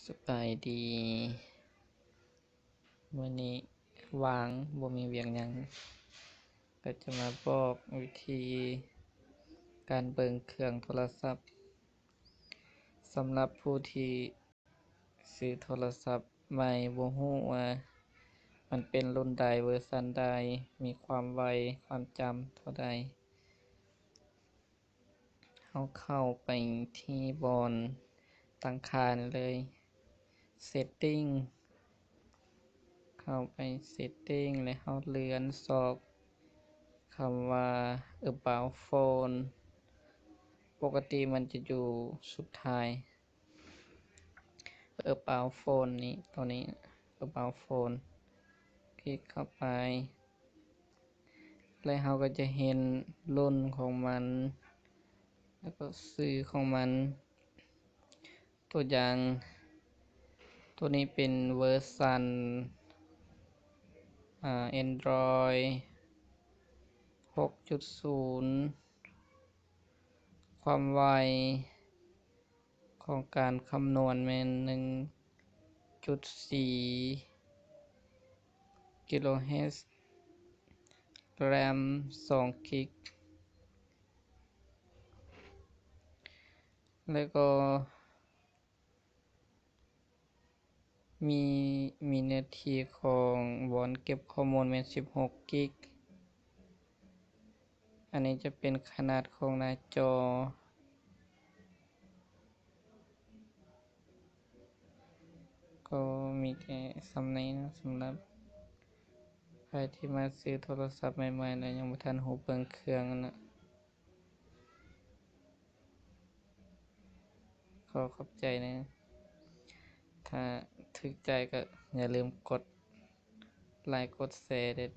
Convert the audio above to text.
ສະບາຍດີ ມື້ນີ້ຫວ່າງ ບໍ່ມີວຽກຫຍັງ ກໍຈະມາບອກວິທີການເບິ່ງເຄື່ອງໂທລະສັບ ສຳລັບຜູ້ທີ່ຊື້ໂທລະສັບໃໝ່ ບໍ່ຮູ້ວ່າມັນເປັນລຸ້ນໃດ ເວີຊັນໃດ ມີຄວາມໄວ ຄວາມຈຳເທົ່າໃດ. ເຮົາເຂົ້າໄປທີ່ບ່ອນຕັ້ງຄ່ານີ້ເລີຍ ເຊັດຕິ້ງ ເຂົ້າໄປເຊັດຕິ້ງ ແລະ ເຮົາເລື່ອນຊອກຄຳວ່າ About Phone ປົກກະຕິມັນຈະຢູ່ສຸດທ້າຍ About Phone ນີ້ ໂຕນີ້ About Phone ຄລິກເຂົ້າໄປ ແລະ ເຮົາກໍຈະເຫັນລຸ້ນຂອງມັນ ແລ້ວກໍຊື່ຂອງມັນ. ຕົວຢ່າງ ຕົວນີ້ເປັນເວີຊັນ ອາ Android ຫົກຈຸດສູນ ຄວາມໄວຂອງການຄຳນວນແມ່ນໜຶ່ງຈຸດສີ່ກິໂລເຮີດ ແຣມສອງກິກ ແລ້ວກໍ ມີ ມີເນື້ອທີ່ຂອງບ່ອນເກັບຂໍ້ມູນແມ່ນສິບຫົກກິກ. ອັນນີ້ຈະເປັນຂະໜາດຂອງໜ້າຈໍ. ກໍມີແຕ່ສ່ຳນີ້ເນາະ ສຳລັບໃຜທີ່ມາຊື້ໂທລະສັບໃໝ່ໆ ແລ້ວຍັງບໍ່ທັນຮູ້ເບິ່ງເຄື່ອງຫັ້ນນະ. ຂໍຂອບໃຈນະ. ຖ້າຖືກໃຈກໍຢ່າລືມກົດໄລກ໌ ກົດແຊເດີ.